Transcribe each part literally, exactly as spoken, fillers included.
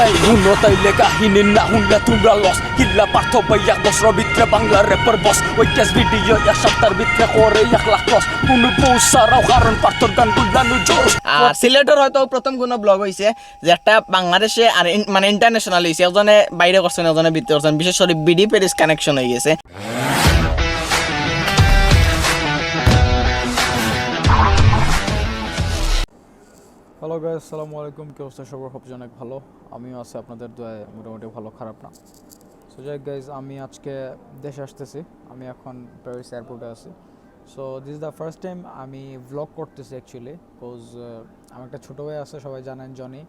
এই হুনো তাইলে কাহিনী না হুনলে তোমরা লস। কিল্লা পার্থ ভাই এক বছর ভিতরে বাংলা র্যাপার বস। ওই ক্যাশ ভিডিও এক সপ্তাহের ভিতরে করে এক লাখ ক্রস। কোনো পৌষ ছাড়াও কারণ পার্থর গান গুলানো জোস। আর সিলেটর হয়তো প্রথম কোনো ব্লগ হইছে যে একটা বাংলাদেশে আর ইন-, মানে ইন্টারন্যাশনাল হইছে, একজনে বাইরে করছেন, একজনে ভিতরে করছেন, বিশেষ করে বিডি প্যারিস কানেকশন হয়ে গেছে। হ্যালো গাইস, আসসালামু আলাইকুম। কি অবস্থা সবার? হোপ যে অনেক ভালো। আমিও আছি আপনাদের দোয়ায়, মোটামুটি ভালো, খারাপ না। সো যাই হোক গাইস, আমি আজকে দেশে আসতেছি। আমি এখন প্যারিস এয়ারপোর্টে আছি। So this is the first time আমি ভ্লগ করতেছি অ্যাকচুয়ালি, বিকজ আমার একটা ছোটো ভাই আছে, সবাই জানেন, জনি।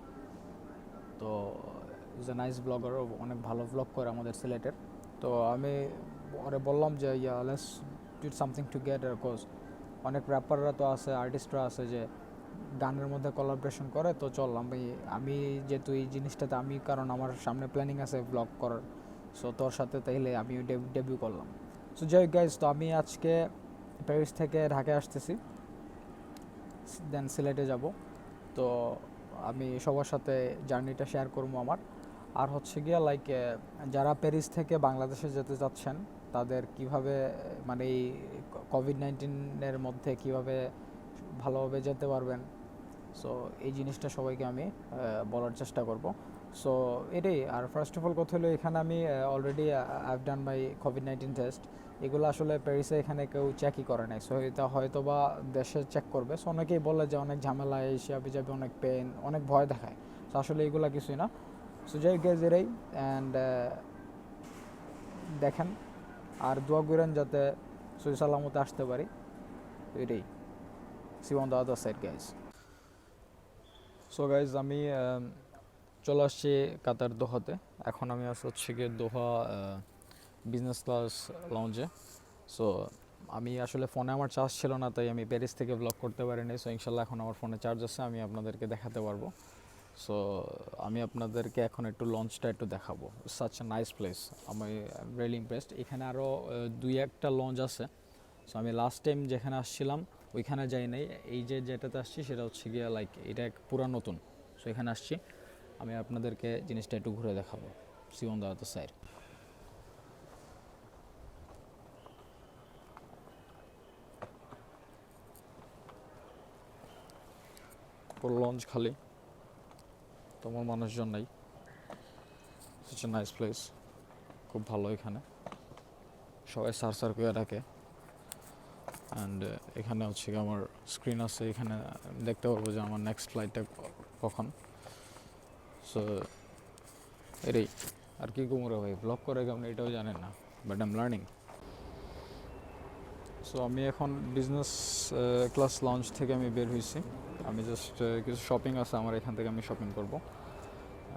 তো ইজ এ নাইস ব্লগার, অনেক ভালো ব্লগ করে আমাদের সিলেটের। তো আমি ওরে বললাম যে, yeah, let's do something together, because অনেক র্যাপাররা তো আছে, আর্টিস্টরা আছে যে গানের মধ্যে কোলাবরেশন করে। তো চললাম ভাই, আমি যেহেতু এই জিনিসটাতে আমি, কারণ আমার সামনে প্ল্যানিং আছে ব্লগ করার, সো তোর সাথে তাইলে আমি ডেবিউ করলাম। সো যাই হোক গাইস, তো আমি আজকে প্যারিস থেকে ঢাকায় আসতেছি, দেন সিলেটে যাব। তো আমি সবার সাথে জার্নিটা শেয়ার করবো আমার। আর হচ্ছে গিয়া, লাইক, যারা প্যারিস থেকে বাংলাদেশে যেতে চাচ্ছেন, তাদের কিভাবে, মানে, এই কোভিড নাইন্টিনের মধ্যে কিভাবে ভালোভাবে যেতে পারবেন, সো এই জিনিসটা সবাইকে আমি আহ, বলার চেষ্টা করব। সো এটাই। আর ফার্স্ট অফ অল কথা হলো, এখানে আমি অলরেডি আইভ ডান মাই কোভিড নাইন্টিন টেস্ট। এগুলো আসলে প্যারিসে এখানে কেউ চেকই করে নাই। সো এটা হয়তো বা দেশে চেক করবে। সো অনেকেই বলে যে অনেক ঝামেলা, এই সে আবি যাবি, অনেক পেন, অনেক ভয় দেখায়। সো আসলে এগুলা কিছুই না। সো যাই হোক গাইজ, এটাই। অ্যান্ড দেখেন, আর দোয়া করেন যাতে সহি সালামতে আসতে পারি। এটাই। See you on the other side, guys. So guys, আমি আহ, চলে আসছি কাতার দোহাতে। এখন আমি আছি হচ্ছে গিয়ে দোহা বিজনেস ক্লাস লাউঞ্জে। সো আমি আসলে ফোনে আমার চার্জ ছিল না, তাই আমি প্যারিস থেকে ব্লগ করতে পারিনি। সো ইনশাল্লাহ এখন আমার ফোনে চার্জ আছে, আমি আপনাদেরকে দেখাতে পারবো। সো আমি আপনাদেরকে এখন একটু লঞ্চটা একটু দেখাবো। Such a nice place, আমি রিয়েলি ইমপ্রেসড। এখানে আরও দুই একটা লঞ্চ আছে। সো আমি লাস্ট টাইম যেখানে আসছিলাম, ওইখানে যাই নাই। এই যে যেটাতে আসছি, সেটা হচ্ছে গিয়ে, লাইক, এটা এক পুরা নতুন। সো এখানে আসছি, আমি আপনাদেরকে জিনিসটা একটু ঘুরে দেখাবো। See you on the other side. পুরো লঞ্চ খালি, তেমন মানুষজন নাই। Such a nice place, খুব ভালো এখানে। সবাই স্যার স্যার করে ডাকে। অ্যান্ড এখানে হচ্ছে কি আমার স্ক্রিন আছে, এখানে দেখতে পারবো যে আমার নেক্সট ফ্লাইটটা কখন। সো এটাই। আর কি কমুরা ভাই, ব্লগ করে কেমন, এটাও জানেন না, but I am learning. So আমি এখন বিজনেস ক্লাস লাউঞ্জ থেকে আমি বের হয়েছি। আমি জাস্ট কিছু শপিং আছে আমার, এখান থেকে আমি শপিং করবো।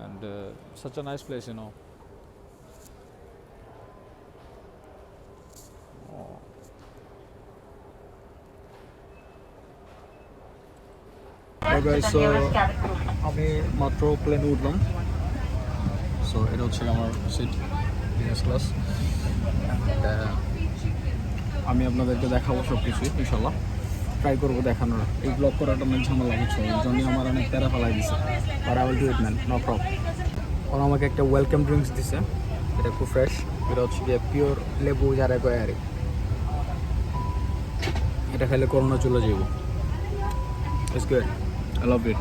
And such a nice place, you know. So আমি মাত্র প্লেনে উঠলাম। সো এটা হচ্ছে আমার সিট, বিজনেস ক্লাস। আমি আপনাদেরকে দেখাবো সব কিছুই ইনশাল্লাহ, ট্রাই করবো দেখানোর। এই ব্লগ করাটা অনেক ঝামেলা, বুঝছো, এই জন্য আমার অনেক প্যারা ফালাই দিছে। But I will do it, man, no problem. ওরা আমাকে একটা ওয়েলকাম ড্রিঙ্কস দিছে, এটা খুব ফ্রেশ। এটা হচ্ছে গিয়ে পিওর লেবু যারা কয় আর কি। এটা খাইলে করোনা চলে যাইব। It's good. I love it.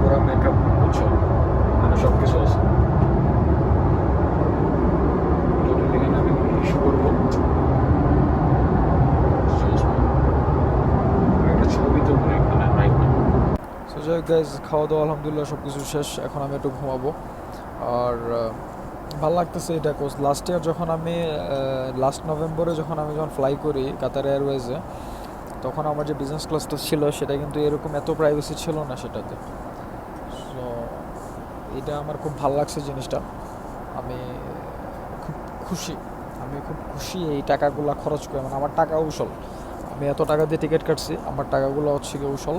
পুরো মেকআপ, বুঝছো, মানে সব কিছু আছে। টোটালি এখানে আমি ইস্যু করবো। একটা ছবি তো মানে এখানে রাইট না। সো যাই হোক গাইজ, খাওয়া দাওয়া আলহামদুলিল্লাহ সব কিছু শেষ। এখন আমি একটু ঘুমাবো। আর আহ, ভালো লাগতেছে এটা, কোজ লাস্ট ইয়ার যখন আমি, লাস্ট নভেম্বরে যখন আমি যখন ফ্লাই করি কাতার এয়ারওয়েজে, তখন আমার যে বিজনেস ক্লাসটা ছিল, সেটা কিন্তু এরকম এত প্রাইভেসি ছিল না সেটাতে। সো এটা আমার খুব ভালো লাগছে জিনিসটা। আমি খুব খুশি, আমি খুব খুশি এই টাকাগুলা খরচ করে, মানে আমার টাকা উসল। আমি এত টাকা দিয়ে টিকিট কাটছি, আমার টাকাগুলো হচ্ছে কি উসল।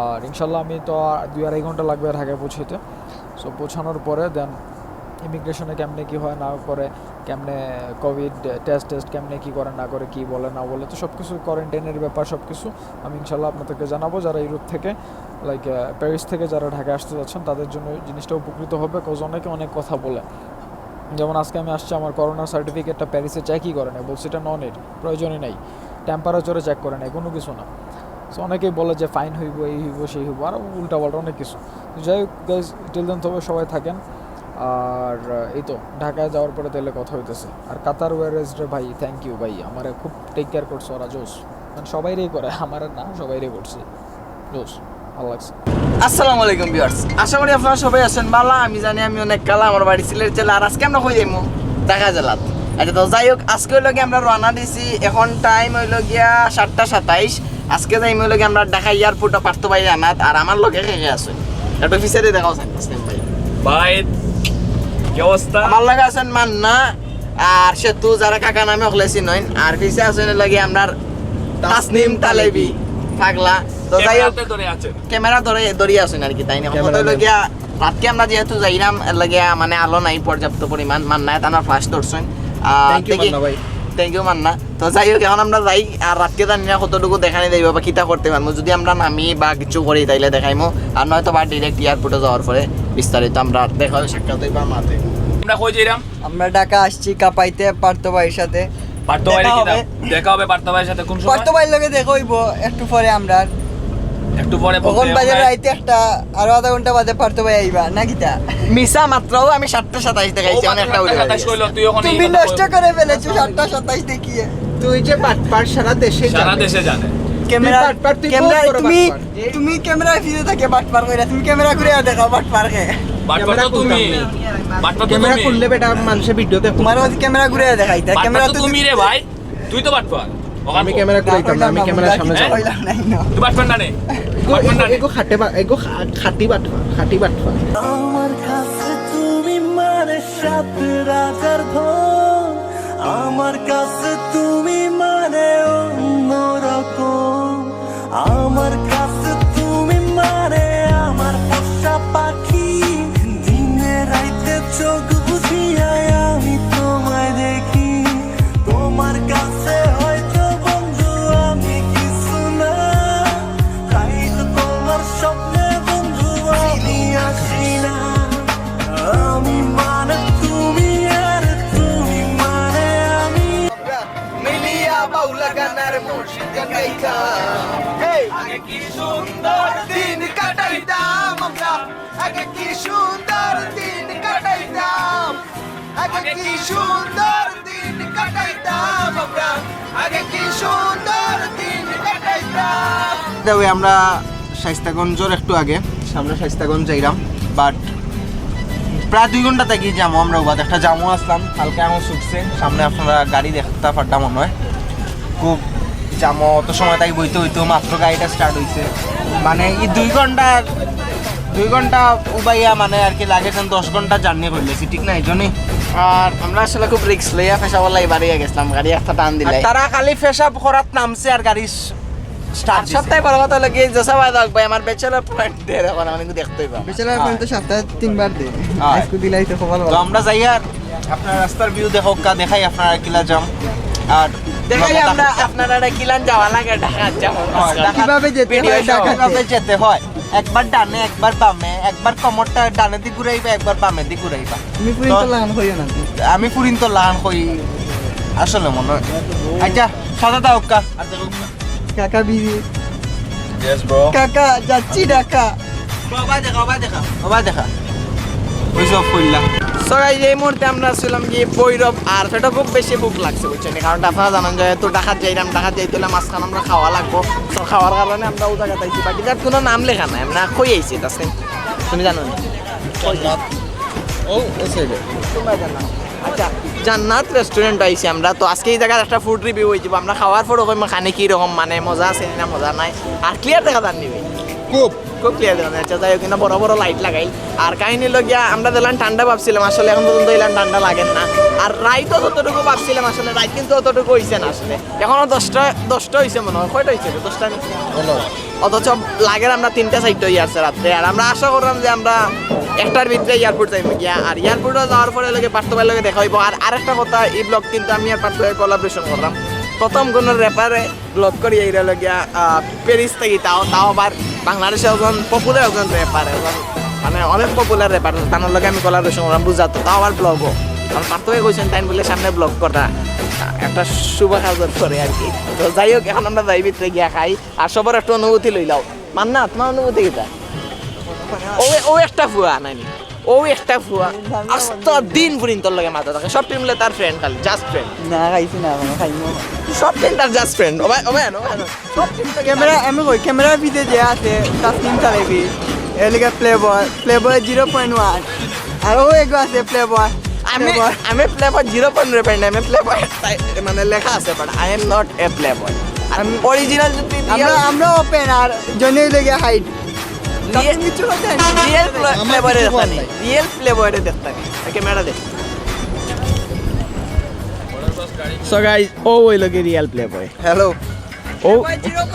আর ইনশাল্লাহ আমি তো আর দুই আড়াই ঘন্টা লাগবে ঢাকায় পৌঁছাইতে। সো পৌঁছানোর পরে দেন ইমিগ্রেশনে কেমনে কী হয় না করে, কেমনে কোভিড টেস্ট টেস্ট কেমনে কী করে না করে, কী বলে না বলে, তো সব কিছু, কোয়ারেন্টাইনের ব্যাপার সব কিছু আমি ইনশাল্লাহ আপনাদেরকে জানাবো। যারা ইউরোপ থেকে, লাইক, প্যারিস থেকে যারা ঢাকা আসতে যাচ্ছেন, তাদের জন্য এই জিনিসটা উপকৃত হবে, কোজ অনেকে অনেক কথা বলে। যেমন আজকে আমি আসছি, আমার করোনা সার্টিফিকেটটা প্যারিসে চেকই করে নাই, বলছে এটা নন এর, প্রয়োজনই নাই, টেম্পারেচারও চেক করে নাই, কোনো কিছু না। সো অনেকেই বলে যে ফাইন হইব, এই হইব, সেই হইব, আরও উল্টাপাল্টা অনেক কিছু। তো যাই হোক গাইজ, টিল দেন তবে সবাই থাকেন। আর আহ, এই তো ঢাকায় যাওয়ার পরে তাহলে কথা হইতেছে। আর কাতার ওয়ারেজ রে ভাই, থ্যাংক ইউ ভাই, আমারে খুব টেক কেয়ার করছে ওরা, জোস। মানে সবাইরেই করে, আমার না, সবাইরে করছে, জোস, ভালো লাগছে। আসসালামু আলাইকুম ভিউয়ার্স, আশা করি আপনারা সবাই আছেন ভালো। আমি জানি আমি অনেক কালা, আমার বাড়ি সিলেট জেলা। আর আজকে আমরা কই যাইমু? ঢাকা জেলাত। আচ্ছা, তো যাই হোক, আজকে হইলো গিয়া আমরা রওনা দিছি। এখন টাইম হইলো গিয়া সাতটা সাতাইশ। আজকে যাইমু হইলো গিয়া আমরা ঢাকা এয়ারপোর্টে পার্থ ভাই আনাত। আর আমার লগে কে কে আছে, একটু পিছে দিয়ে দেখাও সাইন, তাসনিম ভাই। ভাই, কি অবস্থা? আমার লগে আছেন মান্না আর সেতু, যারা কাকা নামে অকলে চিনইন। আর পিছে আছেন হইলো গিয়া আমরার তাসনিম তালেবি, পাগলা। তো যাই হোক, ক্যামেরাতে ধরে আছেন। ক্যামেরা ধরে ধরিয়া আছেন আর কি, তাই না? ক্যামেরা কথা হইলো ম্যান। গিয়া, রাতকে আমরা যেহেতু যাইরাম, এর লগে মানে আলো নাই পর্যাপ্ত পরিমাণ, মান্নায় তানার ফ্লাশ ধরছেন। আহ, Thank you দেখি, মান্না ভাই। Thank you Manna. তো যাই হোক, এখন আমরা যাই, আর রাতকে জানি না কতটুকু দেখানি যাইব বা কিতা করতে পারবো। যদি আমরা নামি বা কিছু করি, তাইলে দেখাইমু, আর নয়তো বা ডিরেক্ট এয়ারপোর্টে যাওয়ার পরে বিস্তারিত আমরা দেখা হবে, সাক্ষাৎ হইব আর মাতে। আমরা কই যাইরাম? আমরা ঢাকা আসছি কাপাইতে পার্থ ভাইয়ের সাথে। পার্থ ভাইরে দেখা কিতা? হবে। দেখা হবে পার্থ ভাইয়ের সাথে কোন সময়? পার্থ ভাইয়ের লগে দেখা হইব একটু পরে আমরা। একটু পরে বলতে কখন বাজে? আমরা রাইতে একটা, আরো আধা ঘন্টা বাদে পার্থ ভাই আইবা না কিতা? মিছা মাত্র, আমি সাতটা সাতাইশ দেখাইছি, ও, অনেক একটা সাতটা উঠে সাতাইশ গেছে। কইলো, তুই এখন তুমি এই কথা নষ্ট বলছিস। করে ফেলেছো সাতটা সাতাইশ দেখিয়ে। তুই যে বাটপার সারা দেশে সারা জানে। দেশে জানে। ক্যামেরা, বাটপার, তুই ক্যামেরা, বহুত বড় তুমি, বাটপার। তুমি ক্যামেরা ফিরে থাকে বাটপার কইরা, তুমি ক্যামেরা ঘুরে দেখা বাটপার কে। বাটপার তো ক্যামেরা তুমি। খুলতাম না। বাটপার তো ক্যামেরা তুমি। খুললে বেটা মানুষে ভিডিও দেখো। তোমার ওই ক্যামেরা ঘুরে দেখাইতা, বাটপার ক্যামেরা তো তো তুমি রে ভাই। তুই তো বাটপার। ওখান আমি তো। ক্যামেরা ঘুরাইতাম না, আমি ক্যামেরা সামনে যাবো। কইলাম নাই না। তুই বাটপার না রে। এগো, বাটপার না রে। এগো খাটে বা-, এগো খা-, খাটি বাটপার, খাটি বাটপার। আমার কাছে তুমি মানে সাত রাজার ধন, আমার কাছে তুমি মানে অন্যরকম, আমার কাছে তুমি মানে আমার পোষা পাখি। দিনে রাইতে চোখ বুজিয়া আমি তোমায় দেখি। তোমার কাছে হয়তো বন্ধু আমি কিছু না, তাই তো তোমার স্বপ্নে বন্ধু আমি আসি না। আমি মানে তুমি আর তুমি মানে আমি। মিলিয়া বাউলা গানার মুর্শিদ গাইতাম। এই, আগে কি সুন্দর দিন কাটাইতাম আমরা, আগে কি সুন্দর দিন কাটাইতাম, আগে কি সুন্দর দিন কাটাইতাম আমরা, আগে কি সুন্দর দিন কাটাইতাম। তবে আমরা শাইস্তাগঞ্জর একটু আগে, সামনে শাইস্তাগঞ্জ যাইরাম, বাট প্রায় দুই ঘন্টা থাকি যামো আমরা উবাদ। একটা জামও আসলাম, হালকা এখন ছুটছে, সামনে আপনারা গাড়ি দেখতে পারতাম মনে হয়। খুব জামো, অত সময় থাকি বইতে হইতো, মাত্র গাড়িটা স্টার্ট হইছে। মানে এই দুই ঘন্টা, দুই ঘন্টা উবাইয়া মানে আর কি লাগে যেন দশ ঘন্টা জার্নি করলেছি, ঠিক না? এই জন্যই। আর আমরা আসলে খুব রিস্ক লইয়া পেশাওয়ালা বাড়িয়ে গেছিলাম, গাড়ি একটা টান দিলাই। তারা খালি পেশাব করাত নামছে আর গাড়ি স্টার্ট। সবটাই বড় কথা হলো কি, জোসা ভাই, দেখ ভাই, আমার ব্যাচেলর পয়েন্ট দে, এখন আমি দেখতে পাই। বেচারা এখন তো সপ্তাহে তিনবার দে। হ্যাঁ। আজকে দিলাই তো খবর তো আমরা যাই আর আপনার রাস্তার ভিউ দেখো, কা দেখাই আপনারা কিলা যাম। আর দেখাই আমরা আপনারা কিলান যাওয়া লাগে ঢাকা যাওয়া। কিভাবে যেতে হয় ঢাকাতে? কিভাবে যেতে হয়, একবার ডানে, একবার বামে, একবার কমরটা ডানে দি ঘুরাইবা, একবার বামে দি ঘুরাইবা। তুমি পুরিন্ত লাগান কইও না। আমি পুরিন্ত লাগান কই আসলে মনে হয়। আচ্ছা, সাদা দাও কা। আর দেখো কা। কাকা বিজি। Yes, bro. কাকা যাচ্ছি ঢাকা। ওবা দেখা, ওবা দেখা, ওবা দেখা। ওই সব কইলা। So guys, এই মুহূর্তে আমরা ছিলাম কি ভৈরব, আর পেটো খুব বেশি ভুক লাগছে, বুঝছইন নি? কারণ আপনারা জানইন যে তো ঢাকাত যাইরাম, ঢাকাত যাইতে অইলে মাঝখান আমরা খাওয়া লাগবো। So খাওয়ার কারণে আমরা ওই জাগাত আইছি, বাকি তার কোনো নাম লেখা নাই, আমরা কই আইছি তাসলিম, তুমি জানো নি? ও, ওই সাইডে। তোমরা জানো। আচ্ছা, জান্নাত রেস্টুরেন্ট আইছি আমরা। তো আজকে এই জাগার একটা ফুড রিভিউ অইযিবো। আমরা খাওয়ার পরে কইমু খানি কি রকম, মানে মজা আছে না মজা নাই, আর ক্লিয়ার দেখা যার নি ভাই। খুব। খুব ক্লিয়ার দেখা যার। আচ্ছা, যাই হোক, কিন্তু বড় বড় লাইট লাগাইল। আর কাহিনী অইলো গিয়া, আমরা যেলান ঠান্ডা ভাবছিলাম, আসলে এখন পর্যন্ত এলান ঠান্ডা লাগের না। আর রাইতও যতটুকু ভাবছিলাম, আসলে রাইত কিন্তু অতটুকু অইছে না আসলে। এখনো দশটা, দশটা অইছে মনে হয়। কয়টা অইছে রে? দশটা নি? অথচ লাগের আমরা তিনটা চাইরটা অইয়া আছে রাত্রে। আর আমরা আশা করলাম যে আমরা একটার ভিতরে এয়ারপোর্ট যাইমু গিয়া। আর এয়ারপোর্টও যাওয়ার পরে লগে পার্থ ভাইর লগে দেখা অইবো। আর আরেকটা কথা, এই ব্লগ কিন্তু আমি আর পার্থ ভাই কোলাবোরেশন করলাম, প্রথম কোনো র্যাপারে ব্লগ করি। এইটা অইলো গিয়া, আহ, প্যারিস থাকি, তাও, তাও আবার বাংলাদেশে একজন পপুলার একজন র্যাপার, একজন মানে অনেক পপুলার র্যাপার, তার লগে আমি কোলাবোরেশন করলাম, বুঝাতো, তাও আবার ব্লগও। আর পার্থ ভাই কইছইন তাইন বুলে সামনে ব্লগ করতা, একটা শুভ কাজর পরে আর কি। তো যাই হোক, এখন আমরা যাই ভিতরে গিয়া খাই, আর সবার একটা অনুভূতি লইলাও। মান্না, তোমার অনুভূতি কিতা? ও, ও একটা ফুয়া নাইনি, ও একটা ফুয়া। আস্তা দিন ফুরিন তোর লগে মাতো থাকে, সব টাইম তার ফ্রেন্ড, খালি জাস্ট ফ্রেন্ড। না, খাইছি না, এখনো খাইমু। সব টাইম তার জাস্ট ফ্রেন্ড। ও ভাই, ও ভাই, ও ভাই, সব টাইম লাগে ক্যামেরা, আমি কই, ক্যামেরার পিছে যে আছে, তাসলিম তালেবি, এলাকা play boy, play boy zero point one. আর ও এগো আছে প্লে বয়, আমি, প্লে বয়। আমি play boy zero point one, আমি প্লে বয়, মানে লেখা আছে, but I am not a playboy। আর আমি অরিজিনাল যদি আমরা, রিয়েল, আমরা ওপেন আর জনি অইলো গিয়া হাইড। রিয়েল, কিচ্ছু করতে হয় না। রিয়েল প্লে-, আমার প্লে বয়রে কিছু দেখতা করার নি, নাই। রিয়েল প্লে বয়রে দেখতা নি। ক্যামেরা দেখ। So guys, ও অইলো গিয়া রিয়েল প্লে বয়। হ্যালো। ও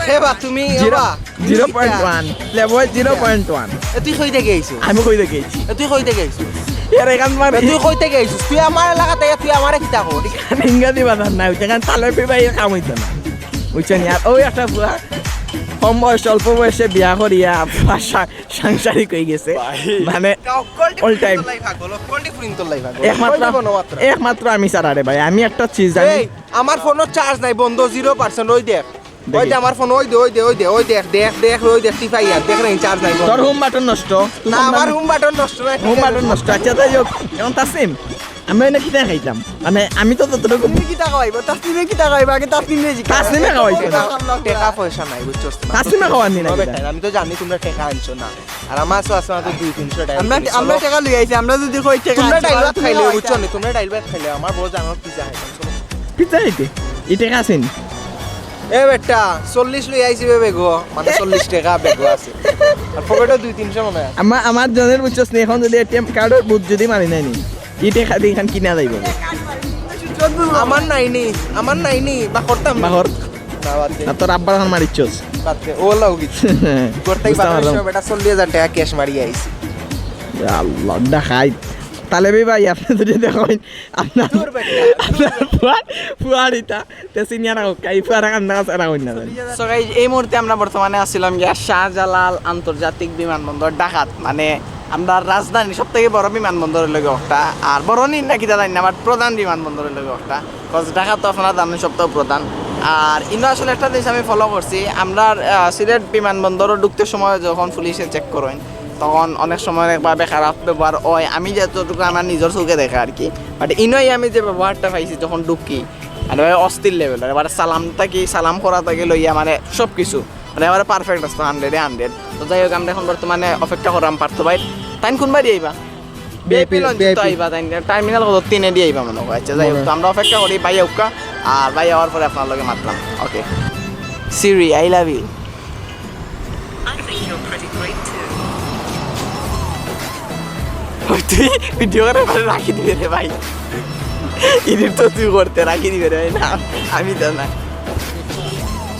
হে বা, তুমি জিরো, ওবা, তুমি জিরো পয়েন্ট ওয়ান, কিতা? Play boy zero point one. এ, তুই কই থাকি আইছস? আমি কই থাকি আইছি? এ, তুই কই থাকি আইছস? এ, তুই কই থাকি আইছস? তুই আমার এলাকাত আইয়া তুই আমারে কিতা কর? ইংরেজি বাজার না, ওইখানে তালেবি ভাইর কাম অইতো না। বুঝছইন নি? আর ওই একটা ফুয়া কম বয়স, অল্প বয়সে বিয়া করিয়া ফুয়া সা-, সাংসারিক অই গেছে। ভাই। মানে, অকলটি all time। ফুরিন্তর লাই পাগল, অকলটি ফুরিন্তর লাই পাগল। একমাত্র, কই দিব না মাত্র? একমাত্র আমি ছাড়া রে ভাই, আমি একটা চিজ জানি। এই, আমার ফোনর চার্জ নাই, বন্ধ, জিরো পার্সেন্ট, ওই দেখ। ওই দেখি। দে আমার ফোন, ওই দে, ওই দে, ওই দে, ওই দেখ, দেখ, দেখ, ওই দেখ, টিপাইয়া, দেখ রে, চার্জ নাই, বন্ধ। তোর হোম বাটন নষ্ট। না, আমার হোম বাটন নষ্ট না, হোম বাটন নষ্ট। আচ্ছা, যাই হোক, এখন তাসলিম, আমরা এনে কিতা খাইতাম? মানে, আমি তো যতটুকু তুমি কিতা খাওয়াইবা? তাসলিমে কিতা খাওয়াইবা? আগে তাসলিমে জিজ্ঞাসা। তাসলিমে খাওয়াইছে না। টেকা, টেকা পয়সা নাই, বুঝছস না? তাসলিমে খাওয়ানি না ও কিতা? বেটা, আমি তো জানি তোমরা টেকা আনছো না। আর আমার আছে, আছে মাত্র দুই তিনশো টাকা। আমরা, আমরা টেকা লই আইছি, আমরা যদি কই টেকা তোমরা আনছো, ডাইল ভাত তুমি খাইলে, খাওয়াইতা। বুঝছো নি? তোমরা ডাইল ভাত খাইলে, আমার বউ জানো পিজ্জা খাইতাম। পিজ্জা খাইতে? ই টেকা আছে নি? এ বেটা, চল্লিশ লই আইছি বে বেগো, মানে চল্লিশ টেকা বেগো আছে। আর পকেটে দুই তিনশো মনে হয়। আমার, আমার জনের বুঝছস নি, এখন যদি এটিএম কার্ডর বুথ যদি মারি নাই নি, ই টেকা দি ইখান কিনা যাইব। আমার নাইনি, আমার নাইনি, বা করতাম না। বাহর। না, বাদ দে। না, তোর আব্বার এখন মারিচ্ছস। বাদ দে, ও লাউ গেছে। করতেই বুঝতে পারলাম। বেটা চল্লিশ হাজার টেকা ক্যাশ মারি আইছি। ইয়া আল্লাহ, ডাকাইত। তালেবি ভাই, আপনি যদি দেখেন, আপনার, দূর বেটা। আপনার ফুয়ার, ফুয়ার ইটা, তে সিনিয়র হোক, এই ফুয়ার কান্না কাছে রাখুন না। So guys, এই মুহূর্তে আমরা বর্তমানে আছিলাম গিয়া শাহজালাল আন্তর্জাতিক বিমানবন্দর, ঢাকাত। মানে, আমরা রাজধানী সব থেকে বড় বিমানবন্দরের লগে একটা, আর বড় নি না কিতা জানি না, but প্রধান বিমানবন্দরের লগে একটা। Cause ঢাকা তো আপনারা জানেন সব থেকে প্রধান। আর ইনো আসলে একটা জিনিস আমি ফলো করছি, আমরা, আহ, সিলেট বিমানবন্দরও ঢুকতে সময় যখন পুলিশে চেক করেন, তখন অনেক সময় অনেকভাবে খারাপ ব্যবহার হয়, আমি যতটুকু আমার নিজের চোখে দেখা আর কি। But ইনোই আমি যে ব্যবহারটা পাইছি যখন ঢুকি, মানে ভাই অস্থির লেভেল, মানে সালাম থাকি, সালাম করা থাকি লইয়া মানে সব কিছু, মানে এবারে পারফেক্ট আসতো, হান্ড্রেডে হান্ড্রেড। তো যাই হোক, আমরা এখন বর্তমানে অপেক্ষা করলাম পার্থ ভাই, তাইন কোন বাড়ি আইবা? ভিআইপি ভিআইপি লঞ্চ তো ভিআইপি। আইবা, তাইন টার্মিনাল কত তিনে দিয়ে আইবা মনে হয়। আচ্ছা, যাই হোক, মনে তো হয়। আমরা অপেক্ষা করি ভাই আউক্কা, আর ভাই আওয়ার পরে আপনার লগে মাতলাম। ওকে। Siri, I love you. I think you're pretty great too. ওই তুই ভিডিও করে পরে রাখি দিবে রে ভাই। এডিট তো তুই করতে, রাখি দিবে রে ভাই, না, আমি তো না।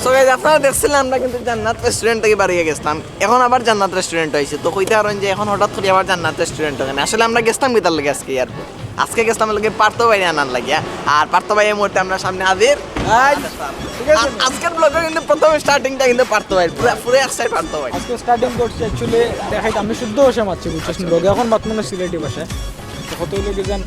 So guys, আপনারা দেখছিলেন আমরা কিন্তু জান্নাত রেস্টুরেন্ট থেকে বাড়িয়ে গেছিলাম, এখন আবার জান্নাত রেস্টুরেন্ট হয়েছে। তো কইতে পারেন যে এখন হঠাৎ করে আবার জান্নাত রেস্টুরেন্ট ওখানে, আসলে আমরা গেছিলাম কিতার লগে আজকে এয়ারপোর্ট, আজকে গেছিলাম লগে পার্থ ভাই আনার লাগিয়া, আর পার্থ ভাই এই মুহূর্তে আমরা সামনে হাজির। ঠিক আছে। আর আজকের ব্লগে কিন্তু প্রথম স্টার্টিংটা কিন্তু পার্থ ভাই, পুরো, পুরো এক সাইড পার্থ ভাই। আজকে স্টার্টিং করছি অ্যাকচুয়ালি দেখাইতে, আমি শুদ্ধ ভাষা মারছি, বুঝছিস, ব্লগে এখন মাতমু না সিলেটি ভাষায়। তো কত হইলো কি জান,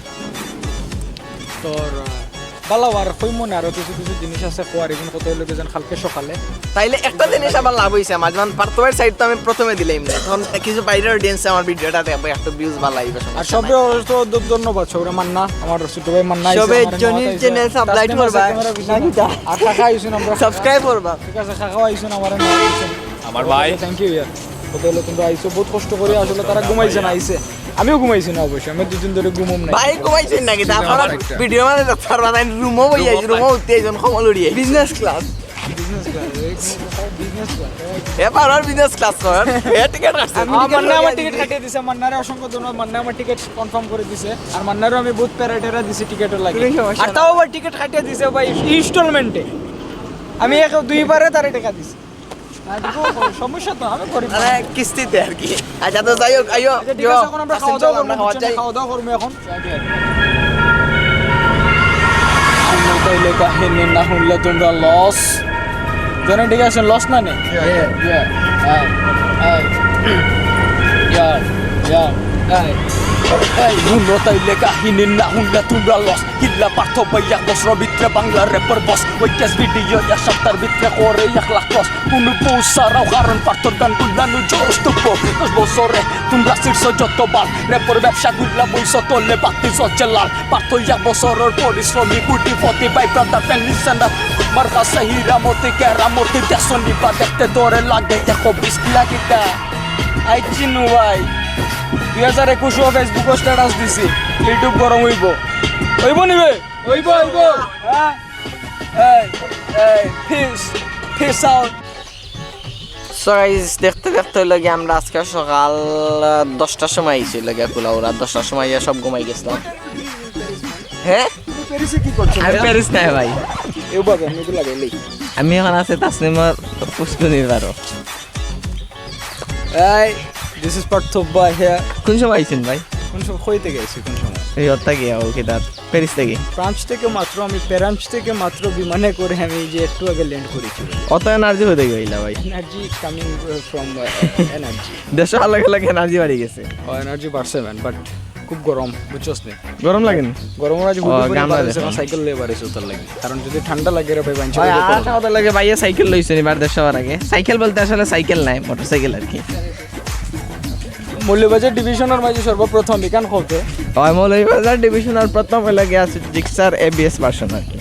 তোর, আহ, ভালা, আর কইমু না, আরো কিছু কিছু জিনিস আছে কওয়ার, এগুন কথা অইলো কি যেন কালকে সকালে। তাইলে একটা জিনিস আমার লাভ অইছে, আমার যেমন পার্থ ভাইর সাইড তো আমি প্রথমে দিলাম না, তখন কিছু বাইরের অডিয়েন্স আমার ভিডিওটা দেখবো, একটু ভিউজ ভালা আইবে, সমস্যা আর সবে নাই। অবশ্য দ-, ধন্যবাদ, সবরে মান্না, আমার ছোট ভাই মান্না আইছে, সবে আমারে জনির নেওয়াত আইছে। চ্যানেল সাবস্ক্রাইব Customer করবা। আছে, camera পিছনে। নাকি যা? আর কাকা আইছইন, আমরা সাবস্ক্রাইব করবা। ঠিক আছে, কাকাও আইছইন, আমারে নেওয়াত আইছইন। আমার ভাই। থ্যাংক ইউ ইয়ার। কথা অইলো তোমরা আইছো, বহুত কষ্ট করি আসলে তারা ঘুমাইছে না, আইছে। আমিও ঘুমাইছি না অবশ্যই, আমি দুদিন ধরে ঘুমুম নাই। ভাই ঘুমাইছেন নাকি? তা আপনারা ভিডিও মানে তো তার মানে রুমও বই আইছে, রুমও উঠতে আইছেন, কমল উড়িয়ে। Business class. Business class, business class. এ পারার বিজনেস ক্লাস করেন। এ টিকিট কাটছে। আমার মান্না আমার টিকিট কাটিয়ে দিছে, মান্নারে অসংখ্য ধন্যবাদ। মান্না আমার টিকিট কনফার্ম করে দিছে, আর মান্নারও আমি বহুত প্যারা ট্যারা দিছি টিকিটও লাগে। কোনো সমস্যা আর তাও আবার টিকিট কাটিয়ে দিছে ভাই ইনস্টলমেন্টে। আমি এক দুইবারে তারে টাকা দিছি। না, দেখো, সমস্যা তো, আমি করি। মানে কিস্তিতে আর কি। আচ্ছা, তো যাই হোক, আইও। আচ্ছা, ঠিক আছে, এখন আমরা খাওয়া দাওয়া করবো, বুঝছো না? খাওয়া দাওয়া করবো এখন। শুনো তাইলে কাহিনী, না শুনলে তোমরা লস। জানো, ঠিক আছে, লস না নে? ইয়া, ইয়া, ইয়া, ইয়া, ইয়া, ইয়া। এই, শুনো তাইলে কাহিনী, না শুনলে তোমরা লস। কিলা পার্থ ভাই এক বছরর ভিতরে বাংলা র্যাপর বস। ওই ক্যাশ ভিডিও এক সপ্তাহর ভিতরে করে এক লাখ ক্রস। কোনো পৌষ ছাড়াও, কারণ পার্থর গান গুলানো জোশ তুকবো। দশ বছরে তোমরা শীর্ষ যত বাল। র্যাপর ব্যবসা গুলা বইছ তলে, বাতি জ্বলছে লাল। পার্থ এক বছরর পরিশ্রমী, কোটিপতি ভাই, ব্রাদার, ফ্যান, লিসেনার। আমার কাছে হীরা মতি, কেরামতি, দেখছো নি বা দেখতে তোরে লাগে এক বিশ লাখিতা। আই চিনু ভাই, দুই হাজার একুশও Facebook স্ট্যাটাস দিছি, YouTube গরম অইবো। অইবো নি বে? অইবো, অইবো। হ্যাঁ? এই, এই, peace, peace out. So guys, দেখতে দেখতে অইলো গিয়া আমরা আজকে সকাল, আহ, দশটার সময় আইছি অইলো গিয়া কুলাউড়া, দশটার সময় আইয়া সব ঘুমাই গেছিলাম। হ্যাঁ? তুমি প্যারিসে কি করছো? আমি প্যারিস নাই ভাই, এও বাবা, আমি তো লাগাইলেই। আমি এখন আছি তাসনিমর ফুসকুনির বারো। এই, this is পার্থ ভাই here. কোন সময় আইছেন ভাই? কোন সময়, কই থেকে আইছি, কোন সময়? এই ওর থেকে, ওকে, তার প্যারিস থেকে। ফ্রান্স থেকে মাত্র আমি, ফ্রান্স থেকে মাত্র বিমানে করে আমি এই যে একটু আগে ল্যান্ড করেছি। অত এনার্জি হইতে গেলা ভাই। Energy coming from energy. দেশো আলাদা আলাদা এনার্জি বাড়ি গেছে। ও, এনার্জি বাড়ছে ম্যান, বাট খুব গরম, বুঝছস নি? গরম লাগে নি? গরম আজ ও, হুডি পরে গামলা বার অইছে, দেখো। এখন সাইকেল লইয়া বার অইছি ওটার লাগি। কারণ যদি ঠান্ডা লাগে রে ভাই, বাঞ্চা ভাই, করে আর গরম। একটা কথা লাগে, ভাইয়া সাইকেল লইছেন এবার দেশ যাওয়ার আগে। সাইকেল বলতে আসলে সাইকেল নাই, মোটরসাইকেল আর কি। মৌলভীবাজার ডিভিশনের মাঝে সর্বপ্রথম ইখান হতে হয় মৌলভীবাজার ডিভিশনের প্রথম অইলো গিয়া আছে জিক্সার এবিএস ভার্সন আর কি।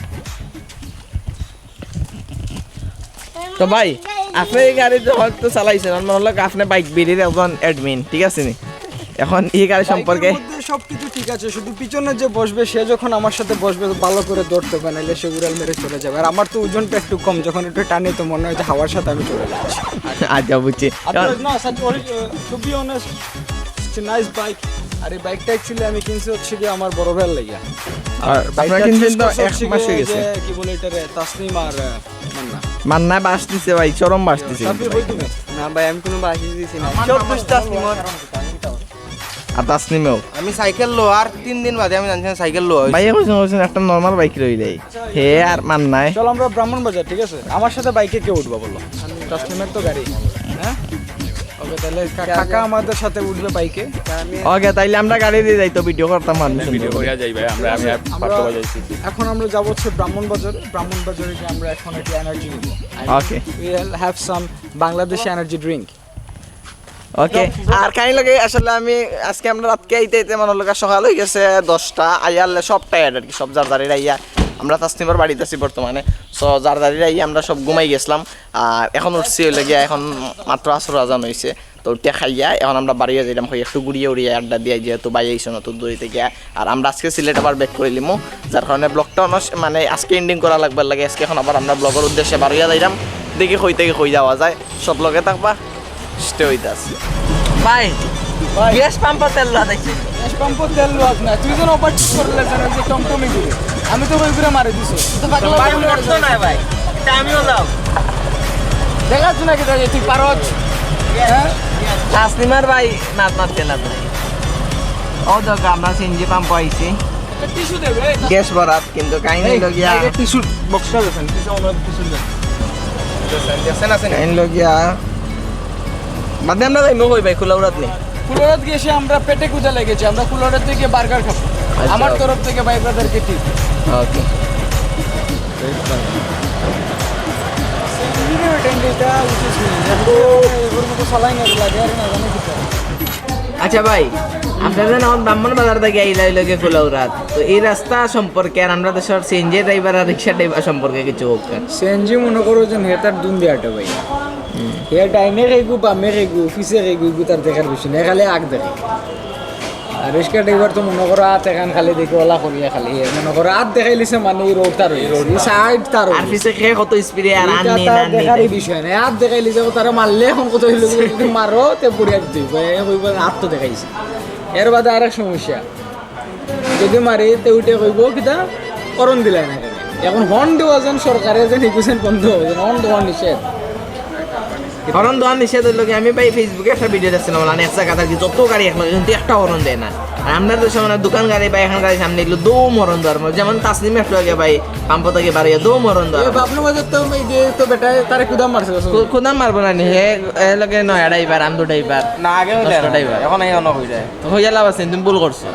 তো ভাই, আপনি এই গাড়ি যখন তো চালাইছেন, আমার মনে হলো আপনি বাইক বিডির একজন অ্যাডমিন, ঠিক আছে নি? এখন এই গাড়ি সম্পর্কে বাইকের মধ্যে সবকিছু ঠিক আছে, শুধু পিছনে যে বসবে সে যখন আমার সাথে বসবে ভালো করে ধরতে হবে, নাহলে সে উড়াল মেরে চলে যাবে। আর আমার তো ওজনটা একটু কম, যখন একটু টানি তো মনে হয় যে হাওয়ার সাথে আমি চলে যাচ্ছি। আচ্ছা, বুঝছি। আর তো না, such, to be honest, it's a nice bike. আর এই বাইকটা অ্যাকচুয়ালি আমি কিনছি হচ্ছে কি আমার বড় ভাইয়ের লাগিয়া। আর বাইকটা আপনারা কিনছেন choose তো করছে এক হচ্ছে মাস গিয়ে হয়ে গেছে। যে, কি বলে এটারে, তাসনিম আর, আহ, মান্না। মান্নায় বাস দিছে ভাই, চরম বাস দিছে। সাব্বির, বই তুমি। না ভাই, আমি কোনো বাসি দিছি না, সব দোষ তাসনিমর। আর তাসনিমেও। আমি সাইকেল লো, আর তিন দিন বাদে আমি জানছি না সাইকেল লো। ভাইয়া কইছেন, কইছেন একটা নরমাল বাইক লই দেই। হে আর মান্নায়। চল আমরা ব্রাহ্মণবাজার, ঠিক আছে? আমার সাথে বাইকে কে উঠবা বলো? তাসনিমের তো গাড়ি। হ্যাঁ, ওকে, তাহলে কা- কাকা আমাদের সাথে উঠবে বাইকে। ওকে, তাইলে আমরা গাড়ি দিয়া যাই তো, ভিডিও করতাম মানুষ। ভিডিও করিয়া যাই ভাই, আমরা আমি আর আমরা পার্থ ভাই যাইছি। এখন আমরা যাবো হচ্ছে ব্রাহ্মণবাজারে। ব্রাহ্মণবাজারে গিয়ে আমরা এখন একটু এনার্জি নিব। ওকে। We'll have some Bangladeshi energy drink. ওকে। আর কাহিনী লাগে আসলে আমি আজকে আমরা রাতকে আইতে আইতে মনে হলো সকাল হয়ে গেছে দশটা, আইয়ালে সব টায়ার্ড আর কি, সব যার যারির আইয়া। আমরা তাসনিমর বাড়িত আছি বর্তমানে। সো যার যারির আইয়া আমরা সব ঘুমাই গেছিলাম। আর এখন উঠছি অইলো গিয়া, এখন মাত্র আসর আজান হইছে। তো উঠিয়া খাইয়া এখন আমরা বাড়িয়া যাইলাম, কই একটু ঘুরিয়া উড়িয়া আড্ডা দিয়া, যেহেতু ভাই আইছে নতুন দূর থেকে। আর আমরা আজকে সিলেট আবার ব্যাক করিলিমু, যার কারণে ব্লগটা অনেক মানে আজকে এন্ডিং করা লাগবার লাগে। আজকে এখন আবার আমরা ব্লগের উদ্দেশ্যে বারইয়া যাইলাম, দেখি কই থেকে কই যাওয়া যায়। সব লগে থাকবা, স্টে উইথ আস। ভাই, গ্যাস পাম্পর তেল লওয়া দেখছি। গ্যাস পাম্পর তেল লওয়াত না, তুই যেন ওভারটেক করলে যেন ওই যে টমটমি ঘুরে। আমি তো ওই ঘুরে মারি দিছো। পাগল করতো না ভাই, এটা আমিও লাও। দেখাচ্ছ না কি তাই তুই পারছ? হ্যাঁ? তাসনিমার ভাই নাচ নাচ খেলা ভাই। ও দেখো, আমরা সিএনজি পাম্প আইছি। টিস্যু দেবে। গ্যাস ভরাত, কিন্তু কাহিনী লগিয়া। টিস্যু বক্সটা দেখেন, টিস্যু আমরা টিস্যু দেন। আছে না, আছে না? কাহিনী লগিয়া। বাদে আমরা যাইমু কই ভাই, কুলাউড়াত নি? কুলাউড়াত গিয়ে এসে আমরা পেটে কুদা লেগেছে, আমরা কুলাউড়াত থেকে বার্গার খাবো। আচ্ছা। আমার তরফ থেকে ভাই ব্রাদারকে টিপ। ওকে। আচ্ছা ভাই, আপনারা এখন ব্রাহ্মণ বাজার থাকি আইলা অইলো গিয়া কুলাউড়াত, তো এই রাস্তা সম্পর্কে আর আমরা দেশর সিএনজি ড্রাইভার আর রিক্সা ড্রাইভার সম্পর্কে কিছু কউক্কা। সিএনজি মনে করো যে হেতার দুন দিয়ে আটে ভাই, হে ডাইনে খেগু, বামে খেগু, পিছে খেগু, এগু তার দেখার বিষয় না, খালি আগ দেখে। আর রিক্সা ড্রাইভার তো মনে করো আত এখান খালি দেখি ওলা করিয়া খালি, হে মনে করো আত দেখাইলিছে মানে এই রোডটা রয়েছে, এই সাইড তার আর রয়েছে। পিছে কে কত স্পিডে আর আন এটা নি, তার আন নি দেখার দেয়। এই বিষয় না, আত দেখাইলিছে, তারা মারলে এখন কত হইলো, যদি মারো তে পড়িয়া দিতে হইব, এ হইব আত তো দেখাইছে। এর বাদে আরেক সমস্যা, যদি মারি তে উঠে কইব কিতা হর্ন দিলাই না কেনে? এখন হর্ন দেওয়া যেন সরকারে যেন হিকুছেন বন্ধ হয়ে যেন হর্ন দেওয়া নিষেধ। হর্ন দেওয়া নিষেধ হইলো কি, আমি ভাই Facebook-এ একটা ভিডিও দেখছিলাম, মানে এক জায়গা থাকি যত গাড়ি এক লগে কিন্তু একটা হর্ন দেয় না। আর আমরা তো সামনে দোকান গাড়ি বা এখন গাড়ি সামনে এগুলো দৌম হর্ন দেওয়ার মতো, যেমন তাসনিম একটু আগে ভাই পাম্প থাকি বাড়িয়ে দৌম হর্ন দেওয়ার মতো। বাবলু বাজার তো এই যে তো বেটা তারে কুদাম মারছে। কু-, কুদাম মারবো না নি, হে এ লগে নয়া ড্রাইভার, আমদু ড্রাইভার। না, আগে হইলে নষ্ট না। ড্রাইভার। এখন এই অন্য হয়ে যায়। তো হইয়া লাভ আছে, তুমি ভুল করছো।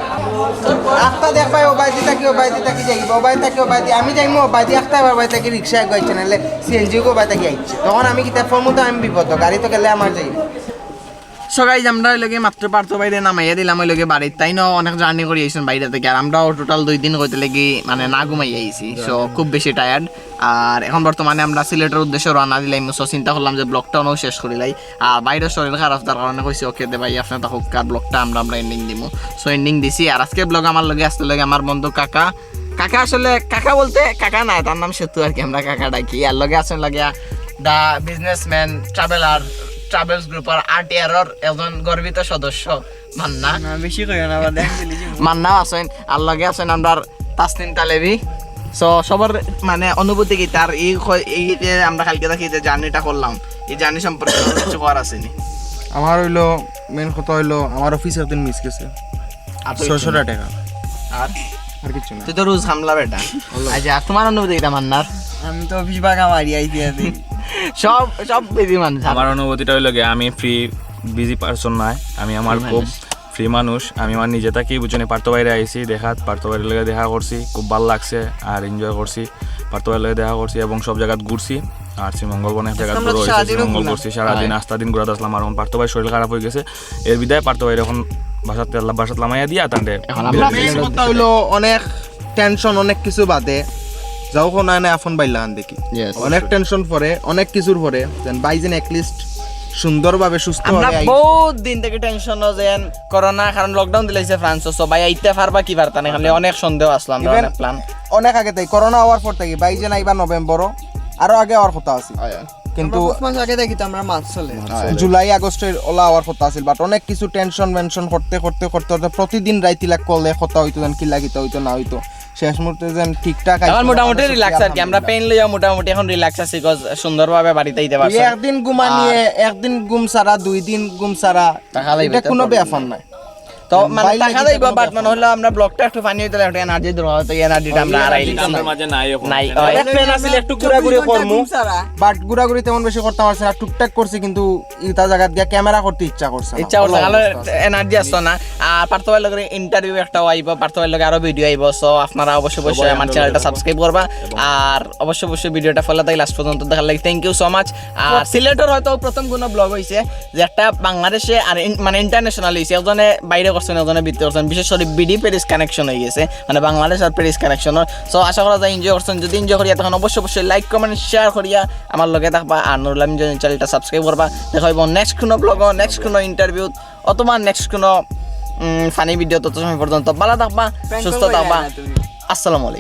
আখতা দেখ ভাই, ও বাইদি থাকি, ও বাইদি থাকি যাইব, ও বাইদি থাকি, ও বাইদি, আমি যাইমু, ও বাইদি আখতা আবার বাইদি থাকি রিক্সা এক গাইছে, নাহলে সিএনজি গো বাইদি থাকি আইছে। তখন আমি কিতা ফর্মু তো আমি বিপদ, গাড়ি তো গেলে আমার যাইব। So guys, আমরা ওই লগে মাত্র পার্থ ভাইরে নামাইয়া দিলাম ওই লগে বাড়িত, তাই না? অনেক জার্নি করি আইছেন বাইরে থেকে, আর আমরাও টোটাল দুই দিন কইতে লাগি মানে না ঘুমাই আইছি, সো খুব বেশি টায়ার্ড। আর এখন বর্তমানে আমরা সিলেটের উদ্দেশ্যে রওনা দিলাম, সো চিন্তা করলাম যে ব্লগটা অনেক শেষ করিলাই। আর বাইরে শরীর খারাপ, তার কারণে কইছি ওকে দে ভাই, আপনি তো হোক, আর ব্লগটা আমরা আমরা এন্ডিং দিমু। সো এন্ডিং দিছি। আর আজকে ব্লগ আমার লগে আসতে লগে আমার বন্ধু কাকা, কাকা আসলে কাকা বলতে কাকা না, তার নাম সেতু আর কি, আমরা কাকা ডাকি। আর লগে আছেন লগে দা বিজনেসম্যান, ট্রাভেলার, ট্রাভেলস গ্রুপর আট ইয়ারর একজন গর্বিত সদস্য মান্না। না, বেশি কইও না, আবার দেখ দিলি যে মান্না আছেন, আর লগে আছেন আমরার তাসনিম তালেবি। সো সবার মানে অনুভূতি কি তার এই ক-, এই যে আমরা কালকে দেখি যে জার্নিটা করলাম, এই জার্নি সম্পর্কে কিছু করার আছে নি? আমার হইলো, মেইন কথা হইলো আমার অফিস একদিন মিস গেছে। আর তো ছয়শো কিছু না। টাকা। আর আর কিছু না। তুই তো রোজ হামলা বেটা। আচ্ছা, আর তোমার অনুভূতি কিতা মান্নার? আমি তো অফিস বাগা মারি আইছি আছি। সব, সব বেবি মানুষ। আমার অনুভূতিটা হইলো গিয়া, আমি ফ্রি, বিজি পারসন নায়। আমি আমার ফ্রি খুব মানুষ। ফ্রি মানুষ। আমি আমার নিজে থাকি বুঝছো নি, পার্থ ভাইরে আইছি দেখা, পার্থ ভাইর লগে দেখা করছি, খুব ভালো লাগছে আর এনজয় করছি। পার্থ ভাইর লগে দেখা করছি এবং সব জায়গাত ঘুরছি। আর শ্রীমঙ্গল বনে এক জায়গাত আজকে আমরা ঘুরো তো হইছে, সারাদিনও শ্রীমঙ্গল ঘুরলাম। ঘুরছি, সারাদিন হ্যাঁ। আস্তা দিন ঘুরাত আসলাম। আর এখন পার্থ ভাই শরীর খারাপ হয়ে গেছে, এর বিদায় পার্থ ভাইরে এখন বাসাত, বাসাত লামাইয়া দিয়া তানরে এখন আমরা বিদায় মেইন দিছি। কথা হইলো অনেক টেনশন, অনেক কিছু বাদে যাও কোন আনে আফন বাইলা আন দেখি। Yes। অনেক টেনশন পরে, অনেক কিছুর পরে, যেন ভাই যেন at least সুন্দরভাবে সুস্থ আমরা হয়ে আই। বহুত দিন থেকে টেনশন যেন করোনা, কারণ লকডাউন দিলাইছে ফ্রান্সও, সো ভাই আইতে পারবা কি পারতা না, খালি অনেক সন্দেহ আসলো আমরা, even অনেক প্ল্যান। অনেক আগে তাই করোনা হওয়ার পর থেকে ভাই যেন আইবা নভেম্বরও, আরো আগে হওয়ার কথা আছে। কিন্তু আমরা পাঁচ মাস আগে দেখি তো আমরা মাছ চলে। জুলাই আগস্টে ওলা হওয়ার কথা আছিল, বাট অনেক কিছু টেনশন মেনশন করতে করতে করতে করতে প্রতিদিন রাইতিলা কলে কথা হইতো, যেন কিলা কিতা হইতো না হইতো, শেষ মুহূর্তে যেন ঠিকঠাক আইছে। এখন মোটামুটি রিল্যাক্স আর কি, আমরা পেইন লইয়া মোটামুটি এখন রিল্যাক্স আছি, 'cause সুন্দরভাবে বাড়িতে আইতে পারছি। একদিন ঘুমা নিয়ে, একদিন ঘুম ছাড়া, দুই দিন ঘুম ছাড়া, এটা কোনো ব্যাপার নাই। তো মানে ভাই, টাকা লাগি যাইব, কোনো বাট ব্যাপার মানে না। হলো আমরা ব্লগটা একটু ফানি হইতে একটু এনার্জি দরকার, তো এনার্জিটা আমরা হারাই লিছি। আমার মাঝে নাই এখন। নাই, এক প্ল্যান আছিল একটু ঘুরাঘুরি করমু, বাট ঘুরাঘুরি তেমন বেশি করতে পারছি না, টুকটাক করছি, কিন্তু ইটা জায়গাত গিয়া ক্যামেরা করতে ইচ্ছা করছে না। ইচ্ছা করছে, ভালো কারণ অবস্থা আছে। এনার্জি আসতো না। আর পার্থ ভাইর লগে ইন্টারভিউ একটাও আইব, পার্থ ভাইর লগে আরো ভিডিও আইব। সো আপনারা অবশ্যই অবশ্যই সবাই আমার আনন্দ চ্যানেলটা পাবো। সাবস্ক্রাইব করবা। এবং আর অবশ্যই অবশ্যই ভিডিওটা ফলো তাই লাস্ট পর্যন্ত দেখার লাগি থ্যাংক ইউ সো মাচ। আর সিলেটর হয়তো প্রথম কোনো ব্লগ হইছে যে একটা বাংলাদেশে আর ইন-, মানে ইন্টারন্যাশনাল হইছে, একজনে বাইরে করছেন, একজনে ভিতরে করছেন, বিশেষ করে বিডি প্যারিস কানেকশন হয়ে গেছে, মানে বাংলাদেশ আর প্যারিস কানেকশন। সো আশা করা যায় এনজয় করছেন, যদি এনজয় করিয়া তখন অবশ্যই অবশ্যই লাইক কমেন্ট শেয়ার করিয়া আমার লগে থাকবা, আর নুরুল আমিন চ্যানেলটা সাবস্ক্রাইব করবা। দেখা হইব নেক্সট কোনো ব্লগ, নেক্সট কোনো ইন্টারভিউ অথবা নেক্সট কোনো ফানি ভিডিও। তত সময় পর্যন্ত ভালো থাকবা, সুস্থ থাকবা। আসসালামু আলাইকুম।